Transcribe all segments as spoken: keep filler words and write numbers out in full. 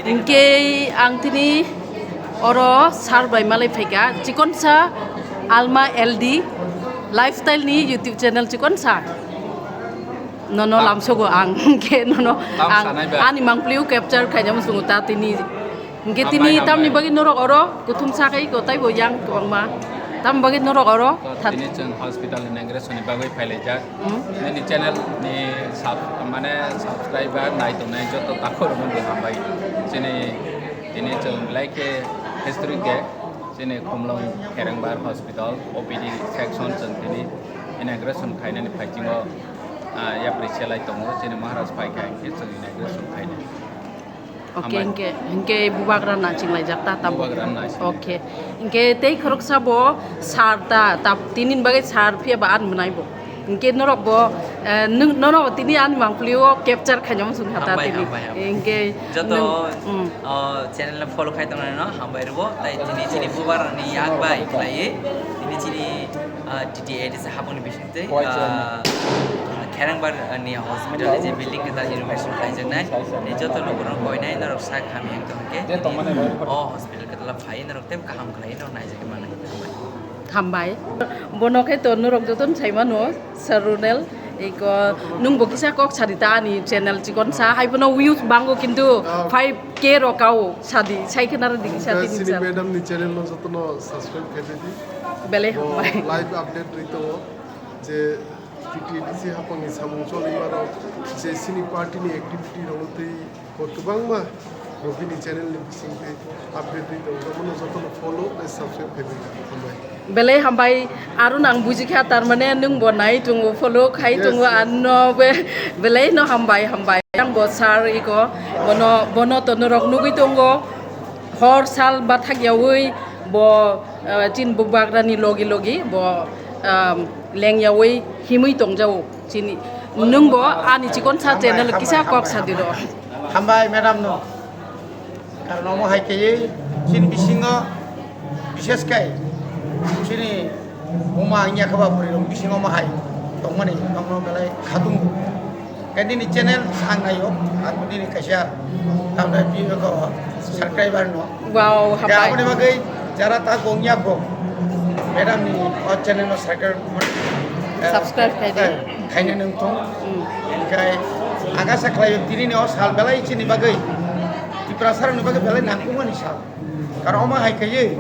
Hinkhe ang tini oro sir bai malai phaikha, chikonsa Alma L D lifestyle ni YouTube channel chikonsa. Nono lamsogo ang, hinkhe nono ang ani mangpli o capture khaina muchungo ta tini. Hinkhe tini tamni bagwi norok oro kuthum sakai ko taibo yang kwbangma. Tamni bagwi norok oro tini chwng hospital inauguration ni bagwi phailaijak. Nini channel ni sub-, mane subscriber nai tongnai joto takhuk rokno bo hambai. Chini tini chwng belai khe historic day. Chini Khumlwng Kherengbar Hospital O P D section chwng tini inauguration khainani phaisingo, ah, yapri selai tongo. Chini Maharaj phaikha hinkhe chwng inauguration khainai. Okay, hambai. Hinkhe, hinkhe bubagra na chinglaijak ta tamo. Bubagra na ching. Okay. Hinkhe tei khoroksa bo sir ta, ta tini ni bagwi sir phiya ba ani mwnai bo. Hinkhe norok bo, eh, nwng, norok tini ani mangpli o capture khaina muchung kha ta tini. Hambai, hambai, hambai. Hinkhe joto, nwng, mm, oh, channel no follow khai tongnai no hambai rwo. Tai tini chini bubagra ni yak bai khlaiwi tini chini, ah, T T A D C hapung ni bising tei, ah, Kherengbar, ah, ni hospital ni je building kwtal inauguration khlaijaknai, ni joto lukurok koinai norok sak hamya wng tong khe, o hospital kwtal phai norok tei kaham khlai norok naijagwi mannai. Hambai. Bono khe to norok jotono sai mano, Sir Ronel, iko nwng bo kisa kok sadi ta ani channel chikonsa, hai bono views bango kintu five K rok kao sadi, sai khe naro digi sadi. Sini madam ni channel no jotono subscribe khe di. Belai hambai. Live update rwi tongo je T T A D C hapang ni samung choli mano je sini party ni activity rok tei bo kwbangma bo bini channel ni bising tei update rwi tongo, bono jotono follow tei subscribe khe di. Hambai. Belai hambai, aro nang buji kha tar mane nwng bo nai tongo follow khai tongo ano be belai no hambai hambai. Ang bo sir iko bono, bono to norok nugwi tongo hor sal bathak yawi bo, ah, chin bubagra ni logi logi bo, ah, leng yawi himwi tongjao chini nwng bo ani chikonsa channel kisa kok sadi ro. Hambai madam no. Karon omo hai khe chini bisingo bishes kai chini buma wngya khe ba bwrwi rok bisingo omo hai tongmani tongno belai khatung. Khe nini channel ang naio, ang nini kaisa tamni video ko subscriber no. Wow, khe hambai. Aboni bagwi jara ta gongya ko madam ni o channel no subscribe, eh, subscribe khai di. Eh, khaina nung thung. Hmm. Hinkhe ang asa khlaio tini ni o sal belai chini bagwi Tiprasa rokni bagwi belai nangkukmani sal. Karon omo hai khe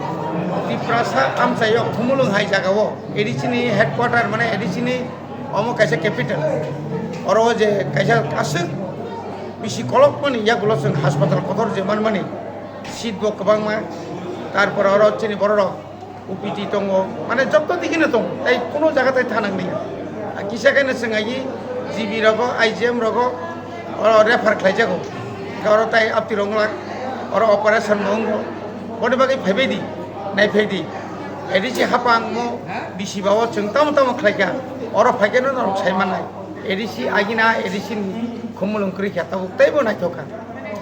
Tiprasa amchaio Khumulwng hai jagao A D C ni headquarter mane A D C ni omo kaisa capital. Oro je kaisa aswk bisi kolokmani yagulo chwng hospital kotor je manmani seat bo kwbangma. Tarpor oro chini bororok O P D tongo, mane jotto dikino tongo, tai kuno jaga tai thanang nai. A kisa khe no chwng agi G B rogo, I G M rogo, oro refer khlaijago. Oro tai apti rok wngla, oro operation bo wngo. Boni bagwi phaibai di, nai phai di. A D C hapang mo bisi bao chwng tamo tamo khlaikha, oro phaikhe no norok sai mannai. A D C agina, A D C ni Khumulwng kwrwi kha, tabuk teibo naithok kha.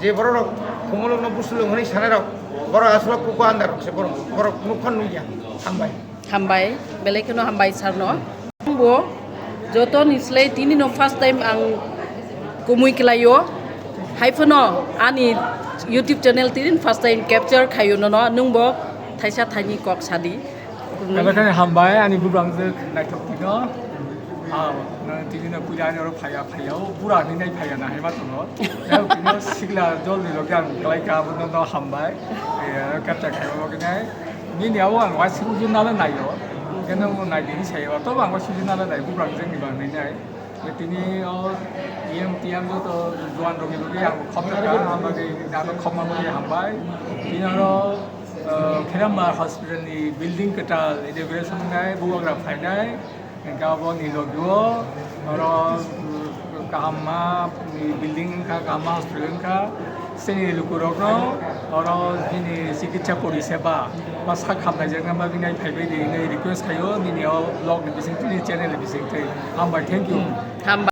Je bororok Khumulwng no Busulwng hwnwi sanai rok, borok aswk kuku andar rok se borok, borok nukha nukya. Hambai. Hambai, belai kheno hambai sir no. Bo joto ni slai tini no first time ang kumui klaio. Hai phano ani YouTube channel tini first time capture khaio nono, nwng bo thaisa thaini kok sadi. Belai kheno hambai ani bubrang je naithok tino. Ah, na tini na puja ani oro phaya phaya o pura ni nai phaya na hai ma tono. Ya tino sigla jol ni logi ang klai ka bo no hambai. Ya capture khai bo nai. Nini abo ang waisuk jun nala naio. Keno mo nai dini sayo. To ang waisuk jun nala nai bubrang jeng ni bang nai nai. Tini o E M T M joto juan rogi rogi ang khop ka ang bagi dano khop ma bagi hambai. Tini oro, eh, Kherengbar Hospital ni building kwtal inauguration nai bubagra phainai. Hingke abo ni logio oro, mm, kahamma, mm, building wngkha, kahamma hospital wngkha. Chini lukurokno oro bini chikitsa poriseba ba sak hamnaijakna bagwi nai phaibai di hinwi request khaio nini o vlog ni bisingtwi, nini channel ni bisingtwi. Hambai, thank you. Hmm, hambai.